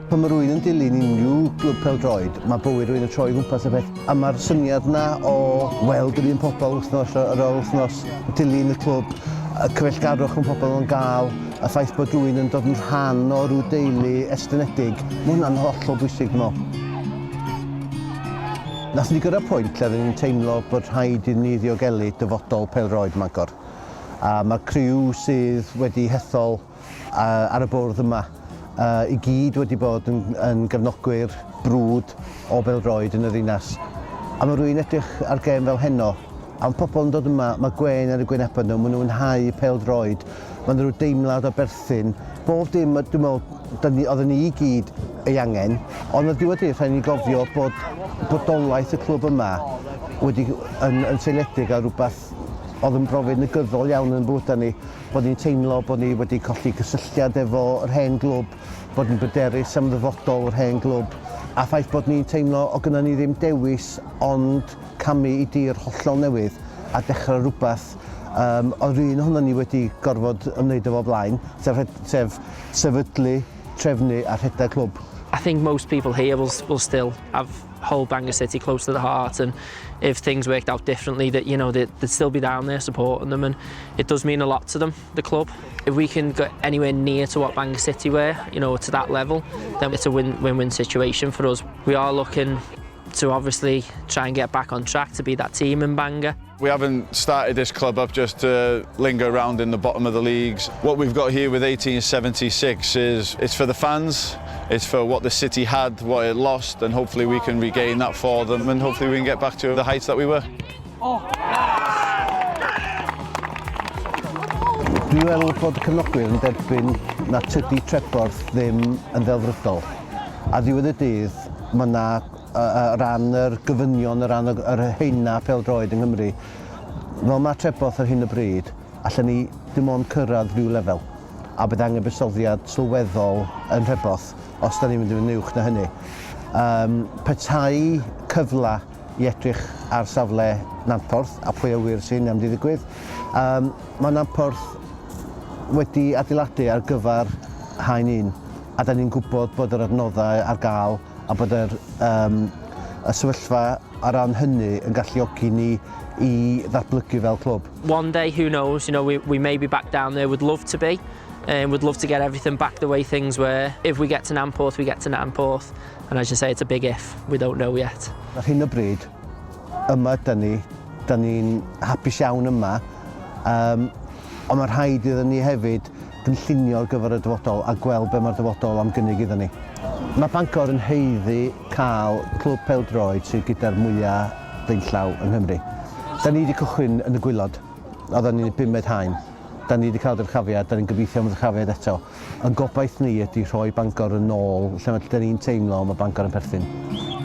Pan mae rhywun yn dilyn unrhyw glwb pêl-droed, mae bywyd rhywun yn troi o gwmpas y peth. A mae'r syniad 'na o weld yr un pobl wythnos ar ôl wythnos, dilyn y clwb, y cyfeillgarwch mae pobl yn gael, y ffaith bod rhywun yn dod yn rhan o ryw deulu estynedig, mae hwnna'n hollol bwysig dwi'n meddwl. Nathon ni gyrraedd pwynt lle oedden ni'n teimlo bod rhaid i ni ddiogelu dyfodol pêl-droed Mangor. A mae'r criw sydd wedi hethol ar y bwrdd yma i gyd wedi bod yn, yn gefnogwyr brwd o bêl-droed yn y ddinas. A mae rwy'n edrych ar gêm fel heno, a mae pobl yn dod yma, mae gwên ar y gwynebau nhw, maen nhw'n mwynhau pêl-droed, mae'n rhyw deimlad o berthyn, bob dim, dwi'n meddwl, dyn ni, oedden ni i gyd ei angen, ond ar diwedd dydd rhaid ni gofio bod bodolaeth y clwb yma wedi yn, yn seiliedig ar rhywbeth oedd yn brofiad negyddol iawn yn bywydau ni, bod ni'n teimlo bod ni wedi colli cysylltiad efo yr hen glwb, bod ni'n bryderus am ddyfodol yr hen glwb, a ffaith bod ni'n teimlo o gynnon ni ddim dewis ond camu i dir hollol newydd a dechrau rhywbeth um, oedd un ohonon ni wedi gorfod ymwneud efo blaen, sef, sef sefydlu, trefnu a rhedeg clwb. I think most people here will, will still have hold Bangor City close to the heart and if things worked out differently that you know they'd, they'd still be down there supporting them and it does mean a lot to them the club if we can get anywhere near to what Bangor City were you know to that level then it's a win-win-win situation for us we are looking to obviously try and get back on track to be that team in Bangor. We haven't started this club up just to linger around in the bottom of the leagues. What we've got here with 1876 is it's for the fans, it's for what the city had, what it lost, and hopefully we can regain that for them and hopefully we can get back to the heights that we were. Dwi'n meddwl bod y cefnogwyr yn derbyn na tydi Treborth ddim yn ddelfrydol. A ddiwedd y dydd, mae yna o ran yr gofynion, o ran yr haenau pêl-droed yng Nghymru, fel mae Treborth ar hyn o bryd, allan ni dim ond cyrraedd rhyw lefel, a bydd angen buddsoddiad sylweddol yn Nhreborth os da ni'n mynd yn uwch na hynny. Um, petai cyfle i edrych ar safle Nantporth, a pwy a ŵyr sy'n am di ddigwydd, um, mae Nantporth wedi adeiladu ar gyfer haen un, a da ni'n gwybod bod yr adnoddau ar gael a bod yr, um, y sefyllfa ar ran hynny yn galluogi ni i ddatblygu fel clwb. One day, who knows, you know, we, we may be back down there, would love to be. And would love to get everything back the way things were. If we get to Namporth, we get to Namporth. And as you say, it's a big if. We don't know yet. Ar hyn o bryd, yma dyn ni, dyn ni'n hapus iawn yma, um, ond mae rhaid iddyn ni hefyd gynllunio ar gyfer y dyfodol a gweld be mae'r dyfodol am gynnig iddyn ni. Mae Bangor yn haeddu cael clwb pêl-droed sydd gyda'r mwyaf blaenllaw yng Nghymru. Da ni wedi cychwyn yn y gwaelod, oedden ni'n bumed haen. Da ni wedi cael dyrchafiad, da ni'n gobeithio am ddyrchafiad eto. Yn gobaith ni ydy rhoi Bangor yn ôl lle mae da ni'n teimlo mae Bangor yn perthyn.